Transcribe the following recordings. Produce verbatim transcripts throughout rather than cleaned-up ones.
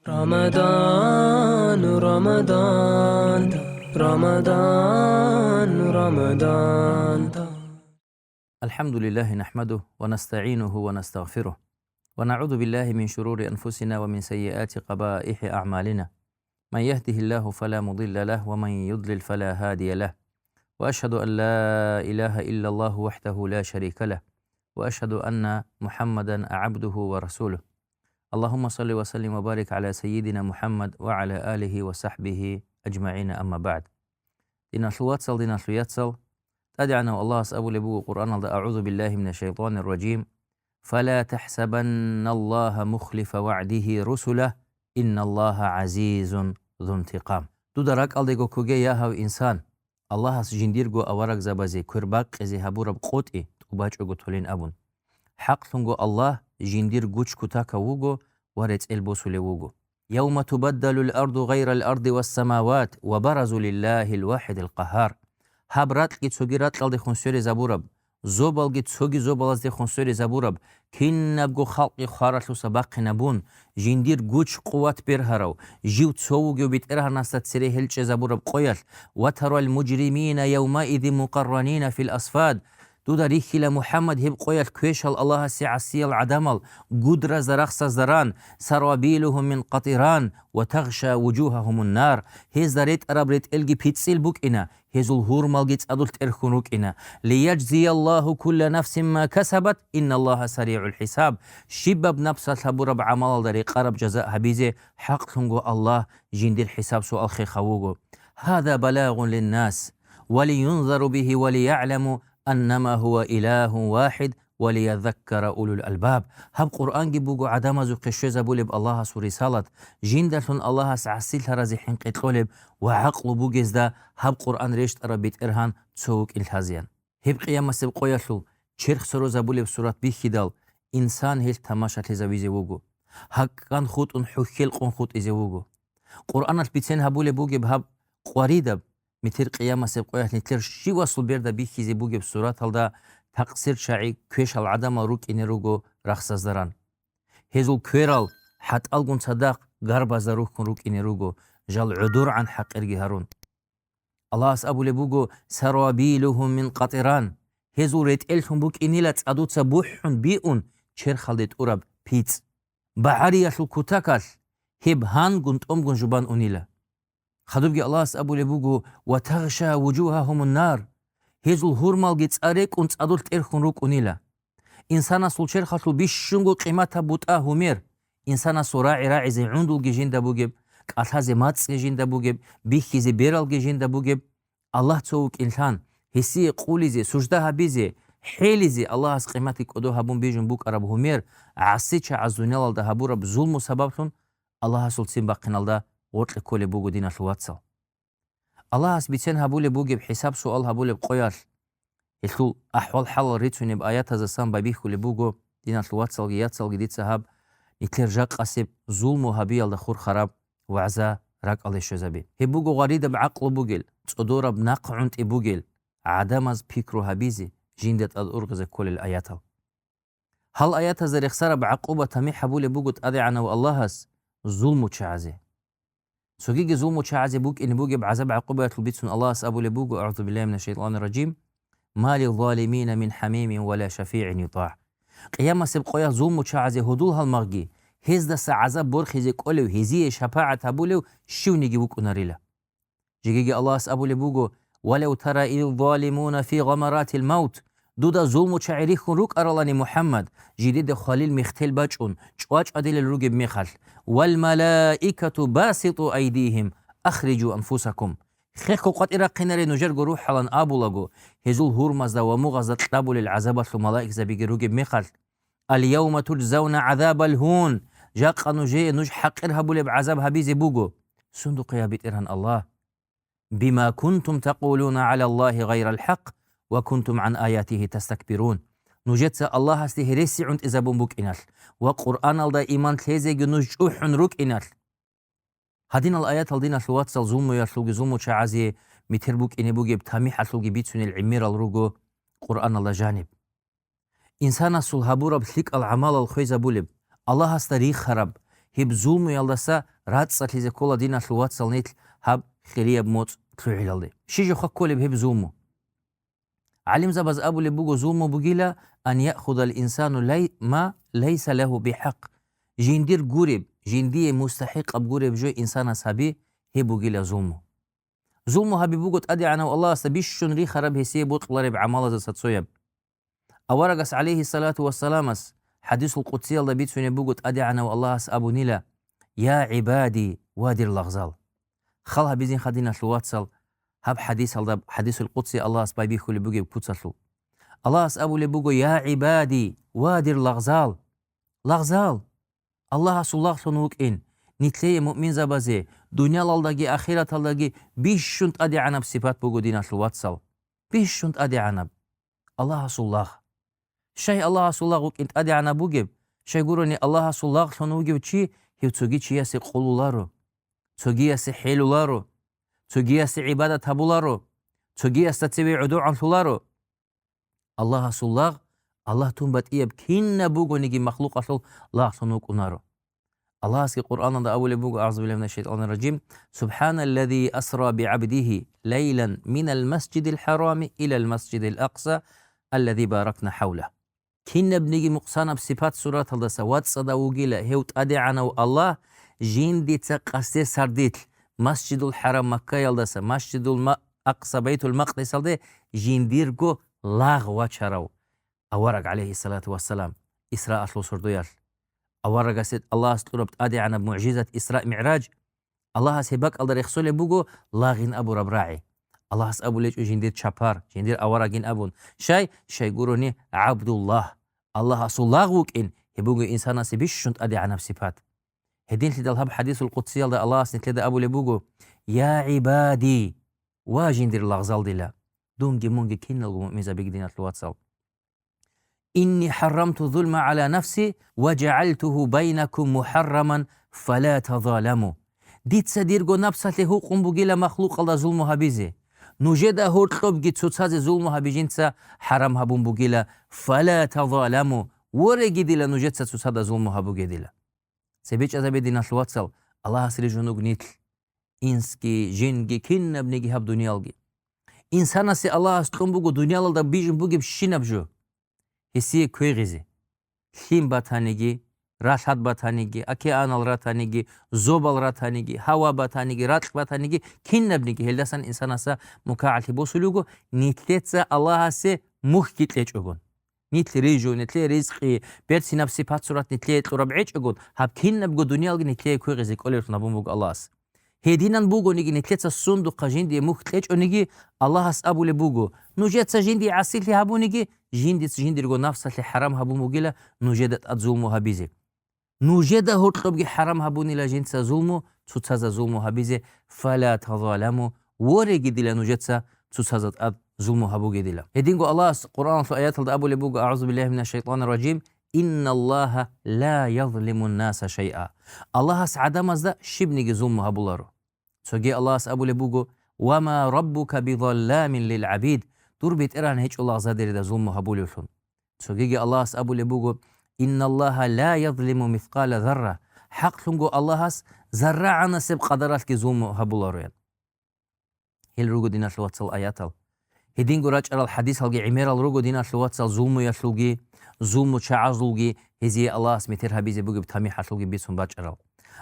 رمضان، رمضان، رمضان، رمضان. الحمد لله نحمده ونستعينه ونستغفره، ونعوذ بالله من شرور أنفسنا ومن سيئات قبائح أعمالنا. من يهده الله فلا مضل له، ومن يضلل فلا هادي له. وأشهد أن لا إله إلا الله وحده لا شريك له، وأشهد أن محمدا عبده ورسوله. اللهم صل وسلم وبارك على سيدنا محمد وعلى آله وصحبه أجمعين، أما بعد. Диналъул вацал, диналъул яцал, ТӀадегӀанав Аллагьас абулеб буго Къуръаналда: أعوذ بالله من الشيطان الرجيم. فلا تحسبن الله مخلف وعده رسله، إن الله عزيز ذو انتقام. Дуда ракӀалдего ккоге, я гьав инсан, Аллагьас жиндирго аварагзабазе квербакъизе гьабураб къотӀи тӀубачӀого толин абун. ХӀакълъунго Аллагь жиндир гуч кутакав вуго ва рецӀел босулев вуго. يوم تبدل الأرض غير الأرض والسماوات وبرزوا لله الواحد القهار. Гьаб ракьги цоги ракьалдехун сверизабураб, зобалги цоги зобалаздехун сверизабураб, кинабго халкъги хваралъуса бахъинабун, жиндир гуч-къуват бергьарав, жив цо вугев БетӀергьанасда цере гьелчӀезабураб къоялъ, وترى المجرمين يومئذ مقرنين في الأصفاد. Дуда рихьила, МухӀаммад, гьеб къоялъ квешал Аллагьасе гӀасиял гӀадамал гудразда рахсазда ран, سرابيلهم من قطران وتغشى وجوههم النار. Гьезда ретӀараб ретӀелги пицӀцӀил букӀина, гьезул гьурмалги цӀадулъ тӀерхьун рукӀина. ليجزي الله كل نفس ما كسبت، إن الله سريع الحساب. Щибаб напсалъ гьабураб гӀамалалда рекъараб жаза гьабизе хӀакълъунго Аллагь жиндир хӀисаб-суал хехав вуго. هذا بلاغ للناس ولينذروا به وليعلموا أنما هو إله واحد وليذكر أولو الألباب. Гьаб Къуръанги буго гӀадамазухъе щвезабулеб Аллагьасул рисалат, жиндалъун Аллагьас гӀасилъаразе хӀинкъи кьолеб ва гӀакълу бугезда гьаб Къуръан рещтӀараб БетӀергьан цо вукӀин лъазеян. Гьеб къиямасеб къоялъул черх сорозабулеб сурат бихьидал, инсан гьелъ тамашалъизавизе вуго. ГьакӀкӀан хутӀун хӀухьел къун хутӀизе вуго. Къуръаналъ бицен гьабулеб бугеб гьаб къваридаб, митир къиямасеб къоялъ нилъер щивасул берда бихьизе бугеб сураталда такъсир чагӀи квешал гӀадамал рукӀине руго рахсазда ран. Гьезул кверал хӀатӀалгун цадахъ гарбазда рухьун рукӀине руго, жал гӀодоргӀан хӀакъирги гьарун. Аллагьас абулеб буго: سرابيلهم من قطران. Гьезул ретӀеллъун букӀинила цӀадуца бухӀун биун черхалде тӀураб пицӀ. БагӀариялъул кутакалъ гьеб гьангун-тӀомгун жубан унила. Хадубги Аллагьас абулеб буго: وتغشى وجوههم النار. Гьезул гьурмалги цӀа рекӀун цӀадулъ тӀерхьун рукӀунила. Инсанасул черхалъул бищунго къиматаб бутӀа гьумер, инсанасул рагӀи рагӀизе гӀундулги жинда бугеб, кӀалъазе мацӀги жинда бугеб, бихьизе бералги жинда бугеб, Аллагь цо вукӀинлъан, гьесие къулизе, сужда гьабизе, хӀелизе Аллагьас къиматги кӀодо гьабун бижун букӀараб гьумер, гӀасичагӀаз дуниялалда гьабураб зулму сабаблъун Аллагьасул ццин бахъиналда гъоркье кколеб буго, диналъул вацал. Аллагьас бицен гьабулеб бугеб, хӀисаб-суал гьабулеб къоялъ, гьелъул ахӀвал-хӀалал рицунеб аятазасан байбихьулеб буго, диналъул вацалги яцалги, дица гьаб нилъер жакъасеб зулму гьабиялда хурхараб вагӀза ракӀалде щвезаби. Гьеб буго гъваридаб гӀакълу бугел, цӀодораб нахъгӀунтӀи бугел, гӀадамаз пикру гьабизе, жинда тӀад ургъизе кколел аятал. Гьал аятазда рехсараб гӀакъуба тамихӀ гьабулеб буго ТӀадегӀанав Аллагьас зулмучагӀазе. Цогиги зулмучагӀазе букӀине бугеб гӀазаб-гӀакъубаялъул бицун Аллагьас абулеб буго: أعوذ بالله من الشيطان الرجيم. ما للظالمين من حميم ولا شفيع يطاع. Къиямасеб къоялъ зулмучагӀазе гьудул гьалмагъги, гьездаса гӀазаб борхизе кӀолев, гьезие шапагӀат гьабулев щивниги вукӀунарила. Жегиги Аллагьас абулеб буго: ولو ترى إذ الظالمون في غمرات الموت. Дуда зулмучагӀи рихьун рукӀаралани, МухӀаммад, жидеда хвалил мехтел бачӀун, чӀвачӀвадилел ругеб мехалъ: والملائكة باسطو أيديهم أخرجوا أنفسكم. Хехго къватӀир рахъинаре нужерго рухӀалан абулаго, гьезул гьурмазда ва мугъазда кьабулел гӀазабалъул малаикзабиги ругеб мехалъ: اليوم تجزون عذاب الهون. Жакъа нужее нуж хӀакъир гьабулеб гӀазаб гьабизе буго. Сундухъе, я БетӀергьан Аллагь? بما كنتم تقولون على الله غير الحق وكنتم عن آياته تستكبرون. Нужеца Аллагьасде гьереси гӀунтӀизабун букӀиналъ ва Къуръаналда иман лъезеги нуж чӀухӀун рукӀиналъ. Гьадинал аятал, диналъул вацал, зулмуялъулги зулмучагӀазе митер букӀине бугеб тамихӀалъулги бицунел гӀемерал руго Къуръаналда жаниб. Инсанасул гьабураб лъикӀал гӀамалал хвезабулеб, Аллагьасда рихараб, Гьеб зулмуялдаса рацӀцӀалъизе ккола, диналъул вацал, нилъ гьаб хирияб моцӀ лъугӀилалде. Щи жоха кколеб гьеб зулму? ГӀалимзабаз абулеб буго, зулму бугила: «Ан яхудал инсану лай-, ма лайса лагьу бихӀакъ». Жиндир гуреб, жиндие мустахӀикъаб гуреб жо инсанас гьаби, гьеб бугила зулму. Зулму гьаби буго ТӀадегӀанав Аллагьасда бищун рихараб гьесие бокьулареб гӀамалазаса цояб. Аварагас, гӀалайгьиссалату вассаламас, хӀадисул къудсиялда бицунеб буго, ТӀадегӀанав Аллагьас абунила: «Я гӀибади, ва дир лагъзал». Хал гьабизинха, диналъул вацал, гьаб хӀадисалда, хӀадисул къудси Аллагьас байбихьулеб бугеб куцалъул. Аллагьас абулеб буго: «Я гӀибади, ва дир лагъзал». Лагъзал, Аллагьасул лагълъун вукӀин, нилъее, муъминзабазе, дунялалдаги ахираталдаги бищун тӀадегӀанаб сипат буго, диналъул вацал. Бищун тӀадегӀанаб. Аллагьасул лагъ. Щай Аллагьасул лагъ вукӀин тӀадегӀанаб бугеб? Щай гурони, Аллагьасул лагълъун вугев чи, гьев цоги чиясе къулуларо, цогиясе хӀелуларо, цогиясе гӀибадат гьабуларо, цогиясда цеве гӀодогӀанлъуларо. Аллагьасул лагъ, Аллагь тун батӀияб кинаб бугониги махлукъалъул лагълъун вукӀунаро. Аллагьасги Къуръаналда абулеб буго, агӀузу биллагьи минаш шайтӀанир ражим: «Субханаллази асра бигӀабдигьи лайлан минал масжидил хӀарами илал масжидил акъса, аллази баракна хӀавла». Кинабниги мукъсанаб сипат-сураталдаса вацӀцӀадав вугила гьев ТӀадегӀанав Аллагь, жиндица къасде сардилъ Масжидул ХӀарам Маккаялдаса Масжидул Ма-, Акъса Байтул Макъдисалде жиндирго лагъ вачарав. Авараг, гӀалайгьиссалату вассалам, Исраалъул сордоялъ. Аварагасе Аллагьас кьураб тӀадегӀанаб мугӀжизат Исра-МигӀраж. Аллагьас гьеб бакӀалда рехсолеб буго лагъин абураб рагӀи. Аллагьас абулечӀо жиндир чапар, жиндир аварагин абун. Щай? Щай гурони, ГӀабдуллагь, Аллагьасул лагъ вукӀин, гьеб буго инсанасе бищун тӀадегӀанаб сипат. Гьединлъидал гьаб хӀадисул къудсиялда Аллагьас нилъеда абулеб буго: «Я гӀибади, ва жиндир лагъзал дила». Дунги мунги киналго муъминзабиги, диналъул вацал. «Инни хӀаррамту зулма гӀала нафси ва жагӀалтугьу байнакум мухӀарраман, фала тазаламу». Дица дирго напсалъе гьукъун бугила махлукъалда зулму гьабизе. Нужеда гьоркьобги цоцазе зулму гьаби жинца хӀарам гьабун бугила, фала тазаламу, вореги дила нужеца цоцада зулму гьабуге дила. ЦебечӀазабе, диналъул вацал, Аллагьас рижун вуго нилъ. Инсги, жинги, кинабниги гьаб дуниялги. Инсанасе Аллагьас кьун буго дуниялалда бижун бугебщинаб жо. Гьесие квегъизе. Лъим батаниги, ралъад батаниги, океанал ратаниги, зобал ратаниги, гьава батаниги, ракь батаниги, кинабниги, гьелдасан инсанаса мукагӀалъи босулев вуго, нилъеца Аллагьасе мухьги кьечӀогун. Нилъ рижу, нилъее ризкъи, берцинаб сипат-сурат нилъее кьураб гӀечӀогун, гьаб кинабго дуниялги нилъее квегъизе кӀолелъун гьабун буго Аллагьас. Гьединан бугониги, нилъеца сундухъа жиндие мухь кьечӀониги, Аллагьас абулеб буго: «Нужеца жиндие гӀасилъи гьабуниги, жиндица жиндирго нафсалъе хӀарам гьабун бугила нужеда тӀад зулму гьабизе. Нужеда гьоркьобги хӀарам гьабунила жинца зулму, цоцазда зулму гьабизе, фала тазаламу, вореги дила нужеца цоцазда тӀад зулму гьабуге дила». Гьединго Аллагьас Къуръаналъул аяталда абулеб буго, агӀузу биллагьи минаш шайтӀанир ражим: «Инналлагьа ла язлимун наса шайъа». Аллагьас гӀадамазда щибниги зулму гьабуларо. Цоги Аллагьас абулеб буго: «Ва ма раббука бизалламин лил гӀабид», дур БетӀергьан гьечӀо лагъзадерида зулму гьабулевлъун. Цогиги Аллагьас абулеб буго: «Инналлагьа ла язлиму мискъала зарра», хӀакълъунго Аллагьас заррагӀанасеб къадаралъги зулму гьабулароян. Гьел руго, диналъул вацал, аятал. Гьединго рачӀарал хӀадисалги гӀемерал руго, диналъул вацал, зулмуялъулги, зулму чагӀазулги, гьезие Аллагьас метер гьабизе бугеб тамихӀалъулги бицун бачӀарал.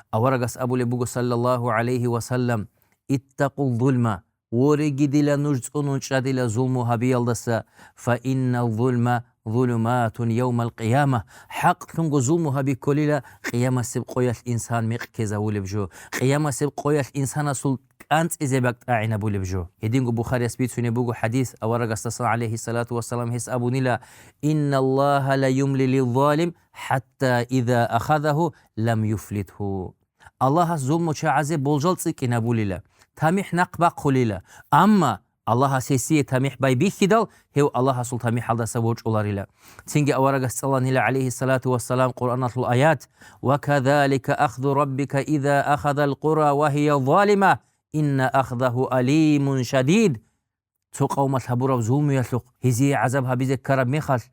Аварагас абулеб буго, саллаллагьу гӀалайгьи ва саллам: «Иттакъу зулма, вореги дила нуж цӀунун чӀа дила зулму гьабиялдаса, фа инна зулма зулуматун явмал къияма». ХӀакълъунго зулму гьаби кколила Къиямасеб къоялъ инсан мекъ ккезавулеб жо, Къиямасеб къоялъ инсанасул кӀанцӀизе бакӀ тӀагӀинабулеб жо. Гьединго Бухарияс бицунеб буго хӀадис, аварагасдасан, гӀалайгьиссалату вассалам, гьес абунила: «Инналлагьа ла юмли лиззалим, хӀатта иза ахазагьу, лам юфлитгьу». Аллагьас зулмучагӀазе болжал цӀикӀкӀинабулила, тамихӀ нахъ бахъулила, амма Аллагьас гьесие тамихӀ байбихьидал, гьев Аллагьасул тамихӀалдаса ворчӀуларила. Цинги аварагас цӀаланила, гӀалайгьиссалату вассалам, Къуръаналъул аят: «Ва казалика ахзу раббика иза ахазал къура ва гьия залима, инна ахзагьу алимун шадид». Цо къавмалъ гьабураб зулмуялъухъ гьезие гӀазаб гьабизе ккараб мехалъ,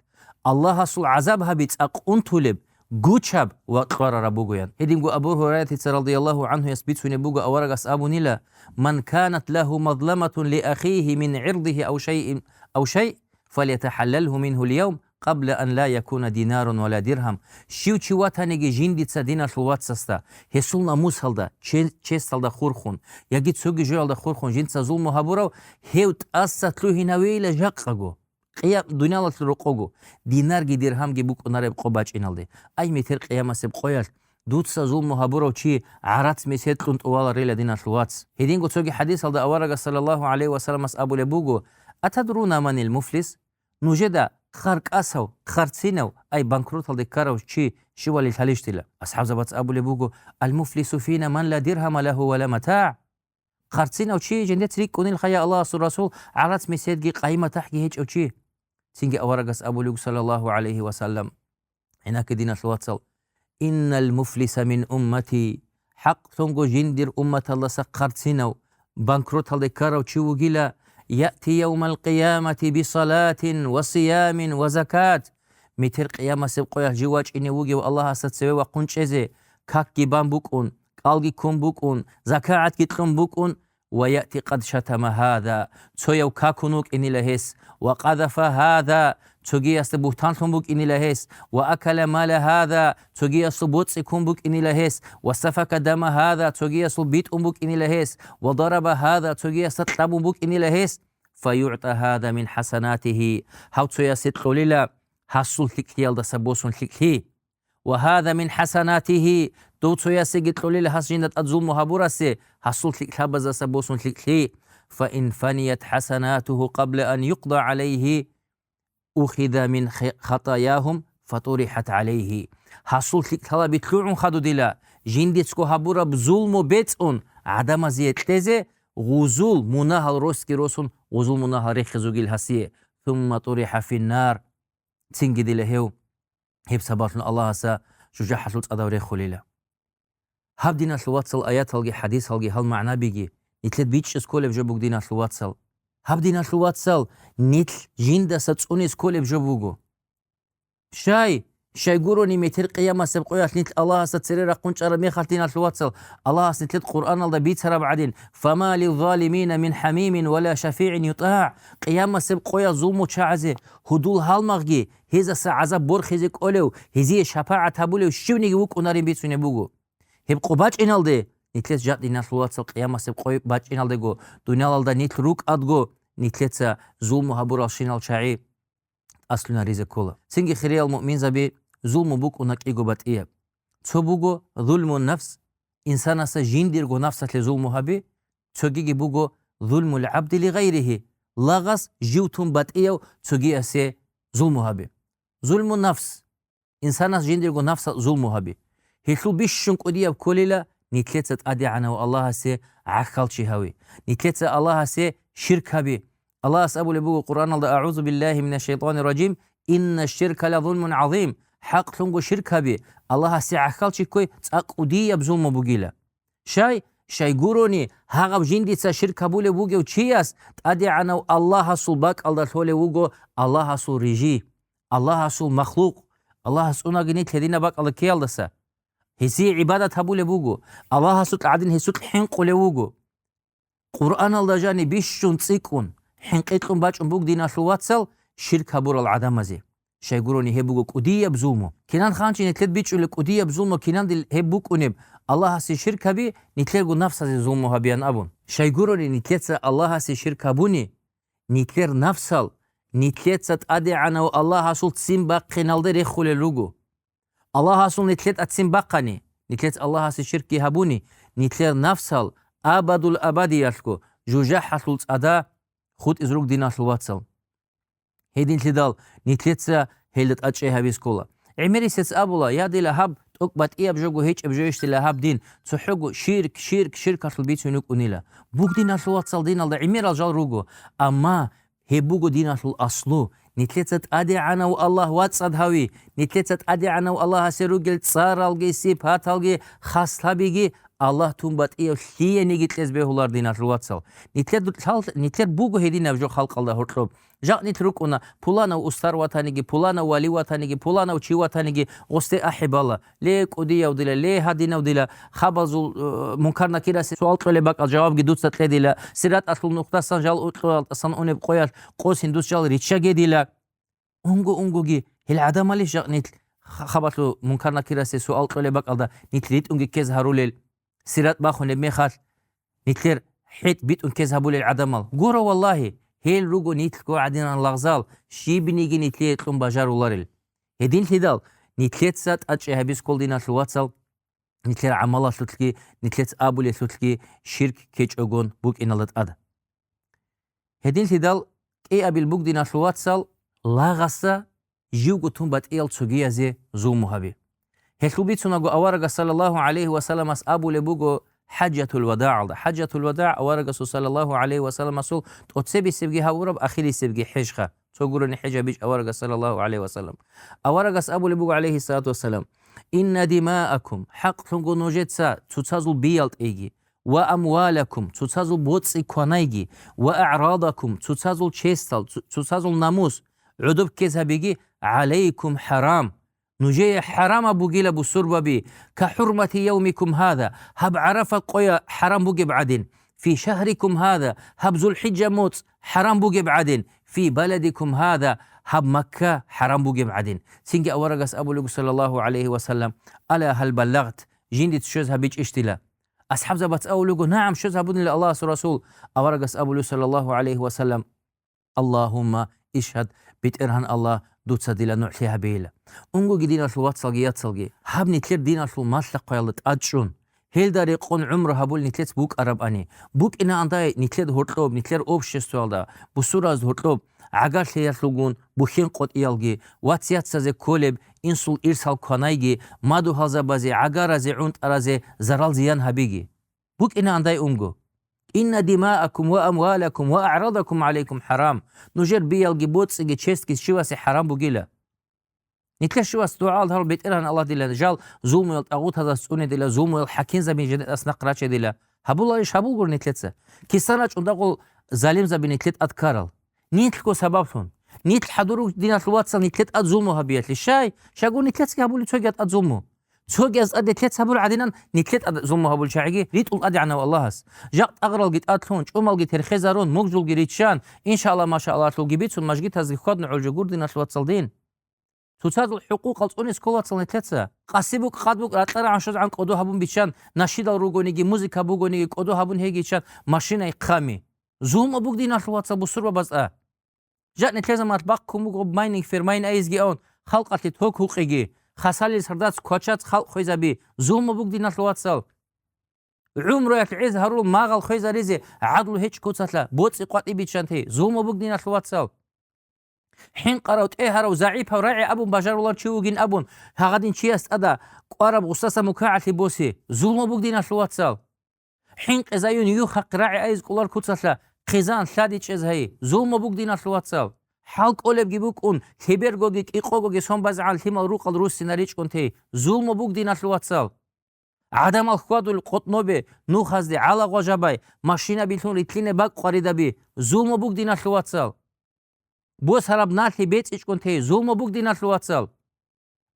Аллагьасул гӀазаб гьаби цӀакъ унтулеб, гучаб ва кьварараб бугоян. Гьединго Абу Гьурайратица радияллагьу гӀанхуяс бицунеб буго, аварагас абунила: «Ман канат лагьу мазламатун ли ахихи мин гӀирдихи ав шайин, ав шай, фалятахӀаллалгьу мингьу льявм, къабла ан ла якуна динарун ва ла диргьам». Щив чи ватаниги жиндица диналъул вацасда, гьесул намусалда, че-, честалда хурхун, яги цоги жоялда хурхун жинца зулму гьабурав, гьев тӀаса лъугьинавейила жакъаго, къиям-, дуниялалъул рокъого, динарги диргьамги букӀунареб къо бачӀиналде. Ай, метер къиямасеб къоялъ дуца зулму гьабурав чи гӀарац месед кьун тӀуваларила, диналъул вац. Гьединго цоги хӀадисалда аварагас саллаллагьу гӀалайгьи вассаламас абулеб буго: «Атадруна манил муфлис?» Нужеда харкъасав, харцинав, ай, банкроталде ккарав чи щивали лъалищ дила? АсхӀабзабац абулеб буго: «Ал-муфлису фина ман ла диргьама лагьу ва ла матагӀ». Харцинав чи жиндец рикӀкӀунилха, я Аллагьасул Расул, гӀарац меседги къайи-матахӀги гьечӀев чи. Цинги аварагас абулеб буго, саллаллагьу гӀалайгьи вассалам: «ГӀинакке, диналъул вацал, иннал муфлиса мин уммати, хӀакълъунго жиндир умматалдаса харцинав, банкроталде ккарав чи вугила, яъти явмал къиямати бисалатин ва сиямин ва закат». Метер къиямасеб къоялъ жив вачӀине вугев Аллагьасда цеве вахъун чӀезе, какги бан букӀун, кӀалги ккун букӀун, закагӀатги кьун букӀун, ва яъти къад шатама гьаза, цояв какун вукӀинила гьес, ва къазафа гьаза, цогиясда бугьтанлъун букӀинила гьес, ва акала мала гьаза, цогиясул боцӀи ккун букӀинила гьес, ва сафака дама гьаза, цогиясул битӀун букӀинила гьес, ва дараба гьаза, цогиясда кьабун букӀинила гьес, фаюгӀта гьаза мин хӀасанатигьи, гьав цоясе кьолила гьасул лъикӀлъиялдаса босун лъикӀлъи. Ва гьаза мин хӀасанатигьи, дов цоясеги кьолила гьас жинда тӀад зулму гьабурасе гьасул лъикӀлъабазаса босун лъикӀлъи. Фа ин фаният хӀасанатугьу къабла ан юкъда гӀалайгьи, ухида мин хи-, хатаягьум фатурихӀат гӀалайгьи. Гьасул лъикӀлъалаби лъугӀун хадудила, жиндецго гьабураб зулму бецӀун гӀадамазие кьезе, гъузул мунагьал росги росун, гъузул мунагьал рехизугил гьасие, сумма турихӀа финнар, цинги дила гьев гьеб сабаблъун Аллагьаса жужахӀалъул цӀадав рехулила. Гьаб, диналъул вацал, аяталги хӀадисалги гьал магӀнабиги нилъер бичӀчӀиз кколеб жо буго, диналъул вацал. Гьаб, диналъул вацал, нилъ жиндаса цӀуниз кколеб жо буго. Щай, щай гурони метер къиямасеб къоялъ нилъ Аллагьасда цере рахъун чӀараб мехалъ, диналъул вацал, Аллагьас нилъер Къуръаналда бицараб гӀадин: «Фама лиззалимина мин хӀамимин ва ла шафигӀин ютӀагӀ». Къиямасеб къоялъ зулмучагӀазе гьудул гьалмагъги, гьезаса гӀазаб борхизе кӀолев, гьезие шапагӀат гьабулев щивниги вукӀунарин бицунеб буго. Гьеб къо бачӀиналде, нилъец жакъ, диналъул вацал, къиямасеб къо бачӀиналдего, дуниялалда нилъ рукӀадго, нилъеца зулму гьабуралщинал чагӀи тӀаслъунаризе ккола. Цинги, хириял муъминзаби, зулму букӀуна кӀиго батӀияб. Цо буго зулмун нафс, инсанаса жиндирго нафсалъе зулму гьаби, цогиги буго зулмул гӀабди ли гъайрихи, лагъас жив тун батӀияв цогиясе зулму гьаби. Зулмун нафс, инсанас жиндирго нафсалъ зулму гьаби. Гьелъул бищун кӀудияб кколила нилъеца ТӀадегӀанав Аллагьасе гӀахьалчи гьави, нилъеца Аллагьасе ширк гьаби. Аллагьас абулеб буго Къуръаналда: «АгӀузу биллагьи минаш шайтанир ражим, иннаш ширка ла зулмун гӀазим». ХӀакълъунго ширк гьаби, Аллагьасе гӀахьалчи ккой, цӀакъ кӀудияб зулму бугила. Щай, щай гурони, гьагъаб жиндица ширк гьабулев вугев чияс ТӀадегӀанав Аллагьасул бакӀалда лъолев вуго Аллагьасул рижи, Аллагьасул махлукъ, Аллагьас цӀунаги нилъ гьединаб бакӀалда ккеялдаса. Гьесие гӀибадат гьабулеб буго, Аллагьасукь гӀадин гьесукь хӀинкъулев вуго. Къуръаналда жаниб бищун цӀикӀкӀун, хӀинкъи кьун бачӀун буго, диналъул вацал, ширк гьабурал гӀадамазе. Щай гурони, гьеб буго кӀудияб зулму. Кинан ханчи нилъер бичӀчӀулеб кӀудияб зулму кинандил гьеб букӀунеб: Аллагьасе ширк гьаби, нилъерго нафсазе зулму гьабиян абун. Щай гурони, нилъеца Аллагьасе ширк гьабуни, нилъер нафсал нилъеца ТӀадегӀанав Аллагьасул ццин бахъиналде рехулел руго. Аллагьасул нилъер тӀад ццин бахъани, нилъеца Аллагьасе ширкги гьабуни, нилъер нафсал абадул абадиялъго жужахӀалъул цӀада хутӀизе руго, диналъул вацал. Гьединлъидал нилъеца гьелда тӀад чӀей гьабизе ккола. ГӀемерисец абула: «Я, дила гьаб тӀокӀ батӀияб жого гьечӀеб жойищ дила гьаб дин, цохӀого ширк, ширк, ширкалъул бицун вукӀунила». Буго, диналъул вацал, диналда гӀемерал жал руго, амма гьеб буго диналъул аслу. Нилъеца ТӀадегӀанав Аллагь вацӀцӀад гьави, нилъеца ТӀадегӀанав Аллагьасе ругел цӀаралги, сипаталги, хаслабиги Аллагь тун батӀияв лъиениги кьез бегьулар, диналъул вацал. Нилъер ду-, лъал-, нилъер буго гьединаб жо халкъалда гьоркьоб. Жакъ нилъ рукӀуна, пуланав устар ватаниги, пуланав вали ватаниги, пуланав чи ватаниги, гъосде ахӀи бала. Ле, кӀудияв дила, ле, гьадинав дила, хабалзул, э, мункар-накирасе суал кьолеб бакӀал жавабги дуца кьедила, сираталъул нухдасан жал укьоялдасан унеб къоялъ къосин дус жал риччаге дила. Унго-унгоги, гьел гӀадамалищ жакъ нилъ ха-, хабалъул мункар-накирасе суал кьолеб бакӀалда нилъ ритӀунги ккез гьарулел, сират бахунеб мехалъ, нилъер хӀетӀ битӀун ккез гьабулел гӀадамал? Гуро, валлагьи, гьел руго нилъго гӀадинан лагъзал, щибниги нилъее кьун бажаруларел. Гьединлъидал нилъеца тӀадчӀи гьабиз ккол, диналъул вацал, нилъер гӀамалалъулъги, нилъец абулелъулъги ширк ккечӀогон букӀиналда тӀад. Гьединлъидал кӀиабил буг, диналъул вацал, лагъасда живго тун батӀиял цогиязе зулму гьаби. Гьелъул бицунаго аварагас саллаллагьу гӀалайгьи вассаламас абулеб буго хӀаджатул вадагӀалда. ХӀаджатул вадагӀ аварагасул саллаллагьу гӀалайгьи вассаламасул тӀоцебесебги гьавураб ахирисебги хӀежха. Цо гурони хӀеж гьабичӀ аварагас саллаллагьу гӀалайгьи вассалам. Аварагас абулеб буго, гӀалайгьиссалату вассалам: «Инна димаакум», хӀакълъунго нужеца цоцазул биялтӀейги, «ва амвалакум», цоцазул боцӀи кванайги, «ва аърадакум», цоцазул честал, цо-, цоцазул намус гӀодоб ккез гьабиги, «гӀалайкум хӀарам», нужее хӀарамаб бугила, бусурбаби, «ка хӀурмати явмикум гьаза», гьаб ГӀарафа къоя хӀарам бугеб гӀадин, «фи шагьрикум гьаза», гьаб ЗулхӀиджа моцӀ хӀарам бугеб гӀадин, «фи баладикум гьаза», гьаб Макка хӀарам бугеб гӀадин. Цинги аварагас абулего, саллаллагьу гӀалайгьи вассалам: «Ала гьал баллагът?» Жиндица щвез гьабичӀищ дила? АсхӀабзабац абулего: «НагӀам, щвез гьабунила, Аллагьасул Расул». Аварагас абулев, саллаллагьу гӀалайгьи вассалам: «Аллагьумма ишгьад, БетӀергьан Аллагь, дуца дила нугӀлъи гьабейила». Унгоги, диналъул вацалги яцалги, гьаб нилъер диналъул малъа-хъваялда тӀадчӀун, гьелда рекъон гӀумру гьабул нилъец букӀарабани, букӀинаандай нилъер гьоркьоб, нилъер обществоялда, бусураз гьоркьоб, гӀагарлъиялъулгун бухьен къотӀиялги, вацияцазе кколеб инсул ирсал кванайги, мадугьалзабазе, гӀагаразе, гӀунтӀаразе зарал-зиян гьабиги. БукӀинаандай унго. «Инна димаакум ва амвалакум ва аърадакум гӀалайкум хӀарам». Нужер биялги, боцӀиги, честги щивасе хӀарам бугила. Нилъер щивас дугӀаялда гьарул: «БетӀергьан Аллагь, дила жал зулмуял тӀагъутазас цӀуне, дила зулмуял хӀакимзаби жидетас нахъ раче, дила». Гьабуларищ гьабулгур нилъеца? Кисан рачӀун дагъул залимзаби нилъе тӀад ккарал? Нилъго сабаблъун. Нилъ хӀадур руго, диналъул вацал, нилъе тӀад зулму гьабиялъе. Щай? Щайгур нилъецаги гьабулеб цогияз тӀад зулму. Цогияз тӀад нилъеца гьабул гӀадинан, нилъе тӀад зулму гьабул чагӀиги ритӀул ТӀадегӀанав Аллагьас. Жакъ тӀагъралги тӀадлъун, чӀумалги терхезарун, мугъзулги риччан, иншааллагь, машааллагьлъулги бицун, мажгитазги хьвадун гӀолжо гур, диналъул вацал, дин. Цоцазул хӀукъукъал цӀунес ккол, вацал, нилъеца. Къаси букӀ, къад букӀ, ракьа рагӀан щвезегӀан кӀодо гьабун биччан, нашидал ругониги, музыка бугониги кӀодо гьабун гьегичан, машинай хъами. Зулму буг, диналъул вацал, бусурбабаз а. Жакъ нилъер заманалъ бахъун буго майнинг фермайин айизги авун, халкъалъе ток гьукъиги, хасалил сардаз квачац халкъ хвезаби, зулму буг, диналъул вацал. ГӀумруялъ гӀез гьарурал магъал хвезаризе гӀадлу гьечӀ куцалъа, боцӀи къватӀи биччанти, зулму буг, диналъул вацал. ХӀинкъарав, тӀегьарав, загӀипав, рагӀи абун бажарулар чи вугин абун, гьагъадин чияс тӀада кӀвараб гъусаса мукагӀалъи босе, зулму буг, диналъул вацал. ХӀинкъи заюн юхахъ рагӀи айз кӀолар куцалъа, хъизан лъади чӀез гьайи, зулму буг, диналъул вацал. ХӀал кӀолебги букӀун, лъебергоги кӀикъогоги сон базегӀан лъимал рукъал руссина ричӀунти, зулму буг, диналъул вацал. ГӀадамал хьвадул къотӀнобе, нухазде гӀалагъважабай, машинабилъун рилълъине бакӀ къваридаби, зулму буг, диналъул вацал. Босараб налъи бецӀичӀгун тей, зулму буг, диналъул вацал.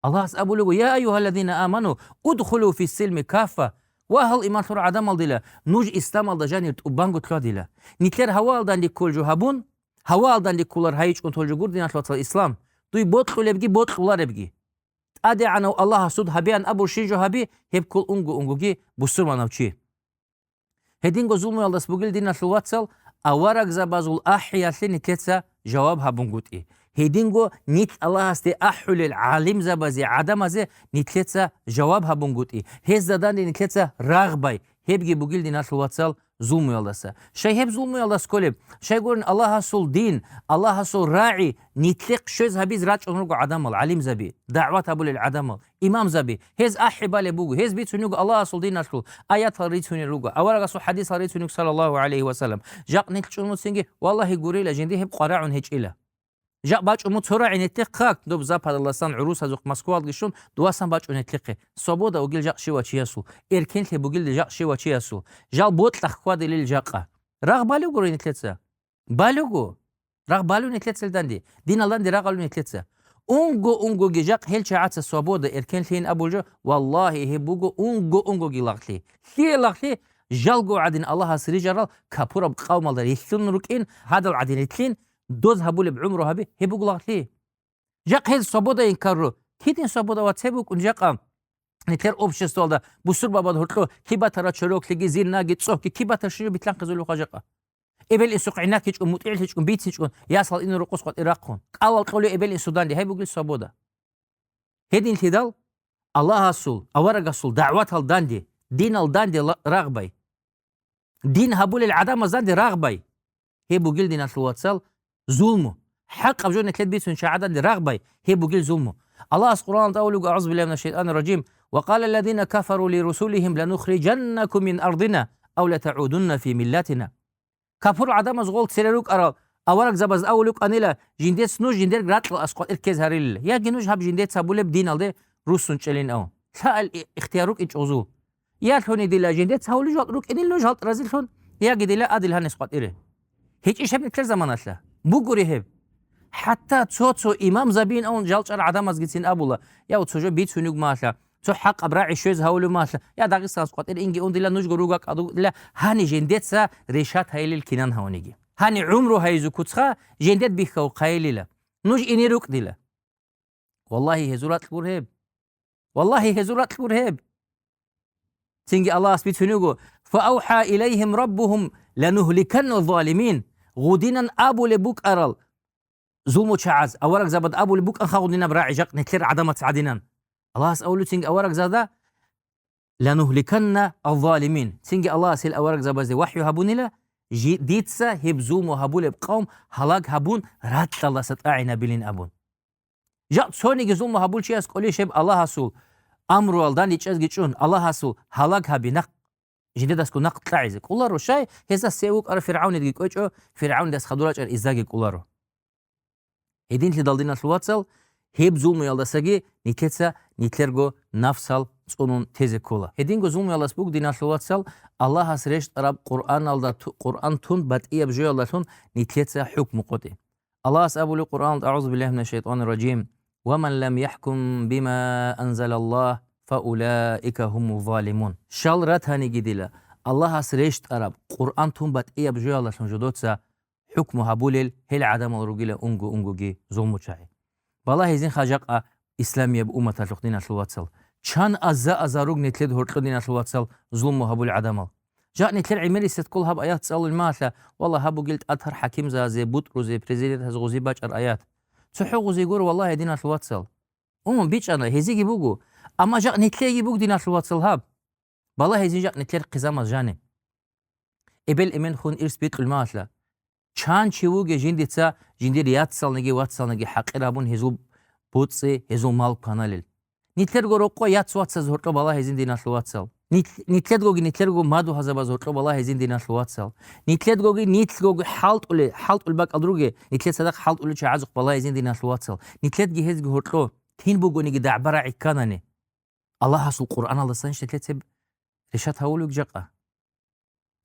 Аллагьас абулего: «Я айюгьалладина аману, удхулу фиссилми каффа». Ва гьал иман лъур гӀадамал дила, нуж исламалда жанир тӀубанго лъвадила. Нилъер гьаваалданде кколжо гьабун, гьаваалданде кколар гьайичӀун толжо гур, диналъул вацал, ислам. Дуй бокьулебги бокьуларебги. ТӀадегӀанав Аллагьас суд гьабеян абурщинжо гьаби, гьеб ккол унго-унгоги бусурманав чи. Гьединго зулмуялдас бугил, диналъул вацал, аварагзабазул ахӀиялъе нилъеца жаваб гьабунгутӀи. Гьединго нилъ Аллагьасде ахӀулел гӀалимзабазе, гӀадамазе нилъеца жаваб гьабунгутӀи. Гьезда данде нилъеца рагъбай, гьебги бугил, диналъул вацал, зулмуялдаса. Щай гьеб зулмуялдас кколеб? Щайгурин Аллагьасул дин, Аллагьасул рагӀи нилъехъ щвез гьабиз рачӀун руго гӀадамал, гӀалимзаби, дагӀват гьабулел гӀадамал, имамзаби. Гьез ахӀи балеб буго, гьез бицунего Аллагьасул диналъул аятал рицунел руго, аварагасул хӀадисал рицунего, саллаллагьу гӀалайгьи ва саллам. Жакъ нилъ чӀун муцинги, валлагьи, гурила, жинди гьеб къварагӀун гьечӀила. Жакъ бачӀун мун цо рагӀи нилъехъе, доб западалдасан гӀурусазухъ Москвалги щун, дувасан бачӀун нилъехъе. Свобода вугил жакъ щивав чиясул, эркенлъи бугил жакъ щивав чиясул, жал бокьа хьвадилел жакъа. Рагъ балугури нилъеца. Балугу. Рагъ балу нилъецал данде. Диналданде рагъ алу нилъеца. Унго-унгоги жакъ гьел чагӀаца свобода, эркенлъийин абул жо, валлагьи, гьеб буго унго-унгоги лагълъи. Лъие лагълъи? Жалго гӀадин Аллагьас рижарал капураб къавмалда рилълъун рукӀин, гьадал гӀадин рилълъин, доз гьабулеб гӀумру гьаби, гьеб буго лагълъи. Жакъ гьез свобода инкару. Кидин свобода ва цеб букӀун жакъа? Нилъер обществалда бусурбабаз гьоркьо кибатара чороклъиги, зинаги, цӀохги, кибатар щиб битлъанхъизулев хъа жакъа? Эбел-инсухъ гӀинаккичӀун, мутӀигӀлъичӀун, бицичӀун, ясал инел рокъос къватӀир рахъун, кӀалал кьолев эбел-инсуданде, гьеб бугел свобода. Гьединлъидал Аллагьасул, аварагасул дагӀватал данде, динал данде ла-, рагъбай. Дин гьабулел гӀадамазанде рагъбай. Гьеб бугел, диналъул вацал, зулму. ХӀакъаб жо нилъер бицун чагӀаданде рагъбай. Гьеб бугел зулму. Аллагьас Къуръаналда авулего, «АгӀузу биллагьи минаш шайтанир ражим, ва къала ллазина кафару ли русулихим ланухриджаннакум мин ардина ав латагӀудунна фи миллатина». Капур гӀадамаз гъол цере рукӀарал аварагзабаз авулев кӀанила, жиндец нуж жиндерго ракьал аскъватӀир ккез гьарилила, яги нуж гьаб жиндец гьабулеб диналде руссун чӀелин ав. Лъаал и-, ихтияр рукӀин чӀузул. Я лъуни дила жиндец гьавулев жал рукӀинил нуж гьалт разилъун, яги дила адил гьанис къватӀире. ГьечӀищ гьеб нилъер заманалъа? Бугури гьеб. ХӀатта цо-цо имамзабиин авун жалчӀар гӀадамазгицин абула, я цо жо бицунев малъа, цо хӀакъаб рагӀи щвез гьавулев малъа, я Дагъистанас къватӀир инги ун дила нужго руга кӀадуг дила гьани жиндеца решат гьайилил кинан гьавниги. Гьани гӀумру гьайизу куцха жиндет бихьав хъайилила. Нуж ине рукӀ дила. Валлагьи, гьезул ракь гур гьеб. Валлагьи, гьезул ракь гур гьеб. Цинги Аллагьас бицунего, «Фа авхӀа илайгьим раббугьум ланугьликанна залимин». Гъудинан абулеб букӀарал зулмучагӀаз, аварагзабад абулеб букӀанха гъудинаб рагӀи жакъ нилъер гӀадамац гӀадинан. Аллагьас авулев цинги аварагзада, «Ланугьликанна алзалимин». Цинги Аллагьас гьел аварагзабазде вахӀю гьабунила, жи-, дица гьеб зулму гьабулеб къавм гьалаг гьабун, ракьалдаса тӀагӀинабилин абун. Жакъ цониги зулму гьабулчияс кӀолищ гьеб Аллагьасул амруялда ничӀезги чӀун, Аллагьасул гьалаг гьаби нахъ, жидедасго нахъ кьагӀизе кӀоларо, щай гьезда сев вукӀара ФиргӀавнидги кӀвечӀо, ФиргӀавнидас хадур рачӀар издаги кӀоларо. Гьединлъидал, диналъул вацал, гьеб зулмуялдасаги нилъеца нилъерго нафсал цӀунун тезе ккола. Гьединго зулмуялдас буго, диналъул вацал, Аллагьас рещтӀараб Къуръаналда ту-, Къуръан тун батӀияб жоялдалъун нилъеца хӀукму къотӀи. Аллагьас абулеб Къуръаналда, «АгӀузу биллагьи минаш шайтанир ражим, ва ман лам яхӀкум бима анзалаллагь, фа улаика гьумуз залимун». Щал ратаниги дила, Аллагьас рещтӀараб Къуръан тун батӀияб жоялдалъун жодоца хӀукму гьабулел гьел гӀадамал ругила унго-унгоги зулмучагӀи. Балагьизин хажакъа исламияб умматалъухъ, диналъул вацал. Чан аза-аза руг нилъед гьоркьо, диналъул вацал, зулму гьабул гӀадамал. Жакъ нилъер гӀемерисед ккол гьаб аят цӀалул магьалъа, валла, гьаб бугел тӀатар хӀакимзазе, бутӀрузе, президентаз гъузи бачӀар аят. ЦохӀо гъузи гуро, валлагьи, диналъул вацал. Умум бичӀчӀана, гьезиги буго. Амма жакъ нилъеги буго, диналъул вацал, гьаб. Балагьизин жакъ нилъер хъизамаз жани. Эбел-эмен хун ирс бикьулмалъа. Чан чи вуге жиндица жиндир яцалниги вацалниги хӀакъир гьабун гьезул боцӀи, гьезул мал кваналел. Нилъерго рокъо яц-вацаз гьоркьо балагьизин, диналъул вацал. Нилъ-, нилъедгоги нилъерго мадугьазабаз гьоркьо балагьизин, диналъул вацал. Нилъедгоги нилъгоги хӀалтӀуле, хӀалтӀул бакӀал руге, нилъер цадахъ хӀалтӀулел чагӀазухъ балагьизин, диналъул вацал. Нилъедги гьезги гьоркьо кин бугониги дагӀба-рагӀи кканани. Аллагьасул Къуръаналдасан нилъеца гьеб решат гьавулев жакъа.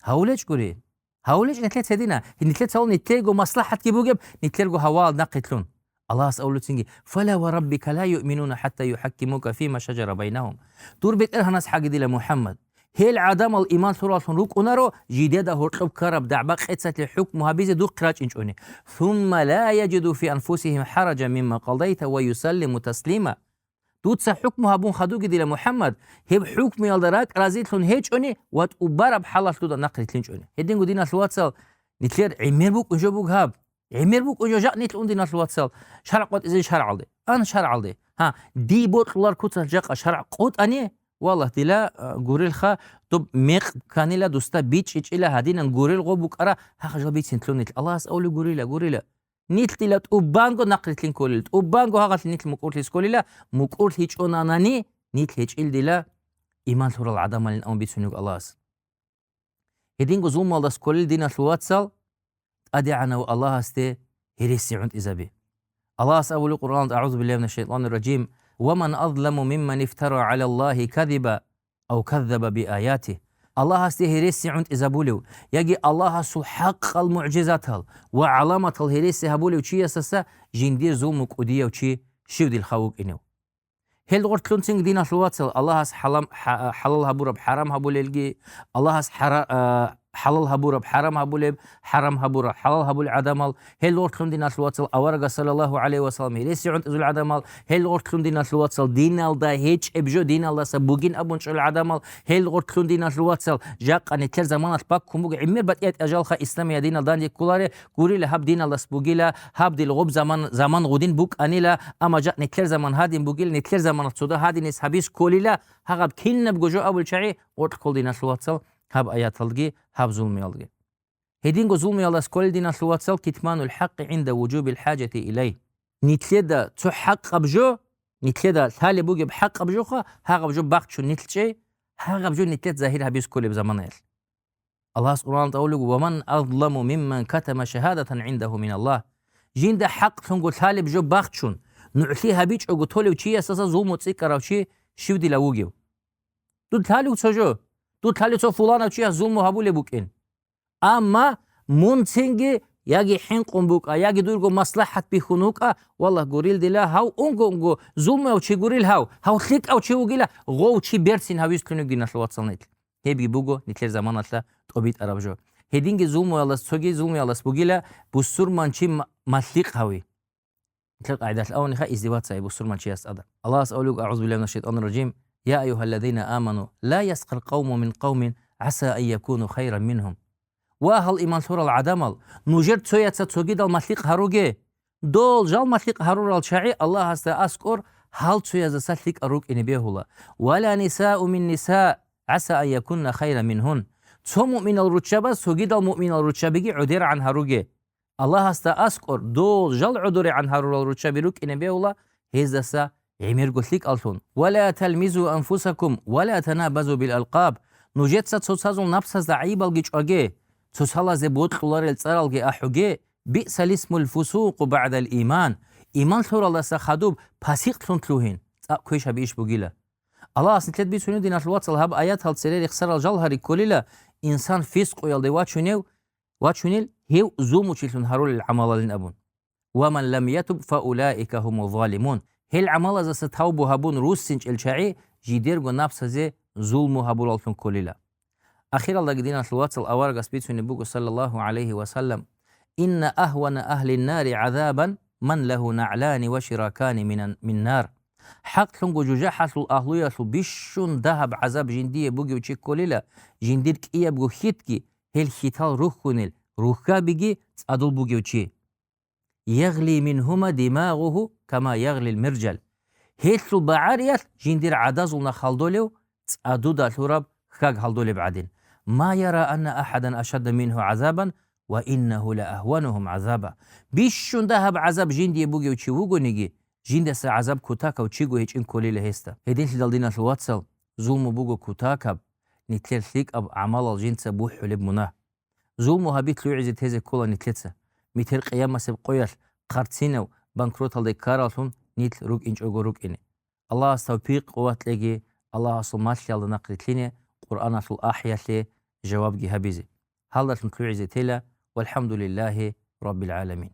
ГьавулечӀгури. ГьавулечӀ нилъеца гьедина. Нилъеца гьавул нилъего маслахӀатги бугеб, нилъерго гьаваялда нахъе лъун. Аллагьас авлуцинги, «Фала ва раббика ла юъминуна хӀатта юхӀаккимука фима шаджара байнагьум». Дур БетӀергьанас хӀаги дила, МухӀаммад. Гьел гӀадамал иман лъураллъун рукӀунаро, жидеда гьоркьоб ккараб дагӀба-къецалъе хӀукму гьабизе духъе рачӀинчӀони. Сумма ла яджиду фи анфусигьим хӀараджан мимма къадайта ва юсаллиму таслима. Дуца хӀукму гьабун хадуги, дила МухӀаммад, гьеб хӀукмуялда ракӀ разилъун гьечӀони ва тӀубараб хӀалалъ дуда нахъ рилълъинчӀони. Гьединго, диналъул вацал, нилъер гӀемер букӀун жо буго гьаб. ГӀемер букӀун жо жакъ нилъ ун, диналъул вацал, шаргӀ къотӀизе шаргӀалде. Ан шаргӀалде. Гьа, дий бокьулар куцалъ жакъа шаргӀ къотӀани, валлагь, дила, а, гурелха, доб мекъ кканила, дуста бичӀчӀичӀила, гьадинан гурел гъо букӀара, гьахъ жал бицин лъун нилъ. Аллагьас авлу гурила, гурила. Нилъ дила тӀубанго нахърилълъин кколел, тӀубанго гьагъалъе нилъ мукӀурлъи сколила, мукӀурлъичӀонанани, нилъ гьечӀил дила иман лъурал гӀадамалин абун бицунеб Аллагьас. Гьединго зулмуялда сколел, диналъул вацал, ТӀадегӀанав Аллагьасде гьереси гӀунтӀизаби. Аллагьас абули Къуръаналда, агӀузу биллагьи минаш шайтӀанир ражим: «Ва ман азламу мимман ифтара гӀала Аллагьи казиба ав каззаба биаятигь». Аллагьасде гьереси гӀунтӀизабулев яги Аллагьасул хӀакъал мугӀжизатал ва гӀаламатал гьереси гьабулев чиясаса жиндир зулму кӀудияв чи щивдилха вукӀинев? Гьел гъортлъунцин диналъул вацал, Аллагьас хӀалам-, хӀа-, хӀалал гьабураб хӀарам гьабулелги, Аллагьас хӀара-, а, хӀалал гьабураб хӀарам гьабулеб, хӀарам гьабураб хӀалал гьабул гӀадамал, гьел гъортлъун диналъул вацал, аварагас саллаллагьу гӀалайгьи ва саллам гьереси гӀунтӀизул гӀадамал, гьел гъортлъун диналъул вацал, диналда гьечӀеб жо диналдаса бугин абун чӀул гӀадамал, гьел гъортлъун диналъул вацал, жакъа нилъер заманалъ баккун буго, гӀемер батӀиятӀ яжалха исламия динал данде кколаре, гурила, гьаб диналдас бугила, гьаб дил гъоб заман, заман гъудин букӀанила, амма жакъ нилъер заман гьадин бугила, нилъер заманалъ цода гьадинес гьабиз кколила, гьагъаб кинабго жо абул чагӀи, гъоркь ккол диналъул вацал, гьаб аяталги, гьаб зулмиялги. Гьединго зулмиялдас кколел диналъул вацал, китманул хӀакъи гӀинда вужубил хӀажати илайгь. Нилъеда цо хӀакъаб жо, нилъеда лъалеб бугеб хӀакъаб жоха, гьагъаб жо бахчун нилъ чӀей, гьагъаб жо нилъеда загьир гьабиз кколеб заманаялъ. Аллагьас Къуръаналда абулеб: «Ва ман азламу мимман катама шагьадатан гӀиндагьу миналлагь». Жинда хӀакълъунго лъалеб жо бахчун, нугӀлъи гьабичӀого толев чиясаса зулму цӀикӀкӀарав чи щивдила вугев? Дуд лъалев цо жо, дуд лъалев цо фуланав чияс зулму гьабулеб букӀин. Амма мун цинги яги хӀинкъун букӀа, яги дурго маслахӀат бихьун вукӀа, валлагь, гурил дила, гьав унго-унго зулмуяв чи гурил гьав, гьав лъикӀав чи вугила, гъов чи берцин гьавислъун вугин, диналъул вацал, нилъ. Гьебги буго нилъер заманалъа тӀобитӀараб жо. Гьединги зулмуялдас, цоги зулмуялдас бугила бусурманчи ма-, малъикъ гьави. Нилъер къагӀидалъ аваниха издеваться гьаб бусурманчияс тӀада. Аллагьас абулеб: «АгӀузу биллагьи минаш шайтӀанир ражим. Я айюгьаллазина аману, ла ясхар къавмун мин къавмин, гӀаса ан якуну хайран мингьум». Ва, гьал иман лъурал гӀадамал, нужер цояца цогидал малъикъ гьаруге. Дол жал малъикъ гьарурал чагӀи Аллагьасда аскӀор гьал цоязаса лъикӀал рукӀине бегьула. «Ва ла нисаун мин ниса, гӀаса ан якунна хайран мингьун». Цо муъминал руччабаз цогидал муъминал руччабиги гӀодерагӀан гьаруге. Аллагьасда аскӀор дол жал гӀодорегӀан гьарурал руччаби рукӀине бегьула гьездаса гӀемерго лъикӀаллъун. «Ва ла талмизу анфусакум ва ла танабазу бил алкъаб». Нужеца цоцазул напсазда гӀайибалги чӀваге, цоцалазе бокьуларел цӀаралги ахӀуге, «Биъсал исмул фусукъу баъдал иман». Иман лъуралдаса хадуб пасикълъун лъугьин, цӀакъ квешаб иш бугила. Аллагьас нилъед бицунев, диналъул вацал, гьаб аятал цере рехсарал жал гьари кколила, инсан фискъуялде вачунев, вачунел гьев зулмучилъун гьарулел гӀамалалин абун. «Ва ман лам ятуб, фа улаика гьуму залимун». Гьел гӀамалазаса тавбу гьабун руссинчӀел чагӀи жидерго напсазе зулму гьабураллъун кколила. Ахиралдаги, диналъул вацал, аварагас бицунеб буго, саллаллагьу гӀалайгьи ва саллам: «Инна агьвана агьлин нари гӀазабан ман лагьу нагӀлани ва ширакани минан, мин нар». ХӀакълъунго жужахӀалъул агьлуялъул бищун дагьаб гӀазаб жиндие бугев чи кколила, жиндир кӀиябго хьитги, гьел хьитал рухьунел рухьабиги цӀадул бугев чи. «Ягъли мингьума димагъугьу кама ягълил миржал». Гьелъул багӀариялъ жиндир гӀадазул нах гьалдолев, цӀадуда лъураб хьаг гьалдолеб гӀадин. «Ма яра анна ахӀадан ашадда мингьу гӀазабан ва иннагьу ла агьванугьум гӀазаба». Бищун дагьаб гӀазаб жиндие бугев чи вугониги, жиндаса гӀазаб кутакав чиго гьечӀин кколила гьесда. Гьединлъидал, диналъул вацал, зулму буго кутакаб, нилъер лъикӀаб гӀамалал жинца бухӀулеб мунагь. Зулму гьаби лъугӀизе тезе ккола нилъеца, метер къиямасеб къоялъ хъарцинав, банкроталде ккараллъун нилъ рукӀинчӀого рукӀине. Аллагьас тавпикъ-къуват кьеги, Аллагьасул малъиялда нахърилълъине, Къуръаналъул ахӀиялъе жавабги гьабизе. Гьалдалъун лъугӀизе тела. ВалхӀамдулиллагьи раббил гӀаламин.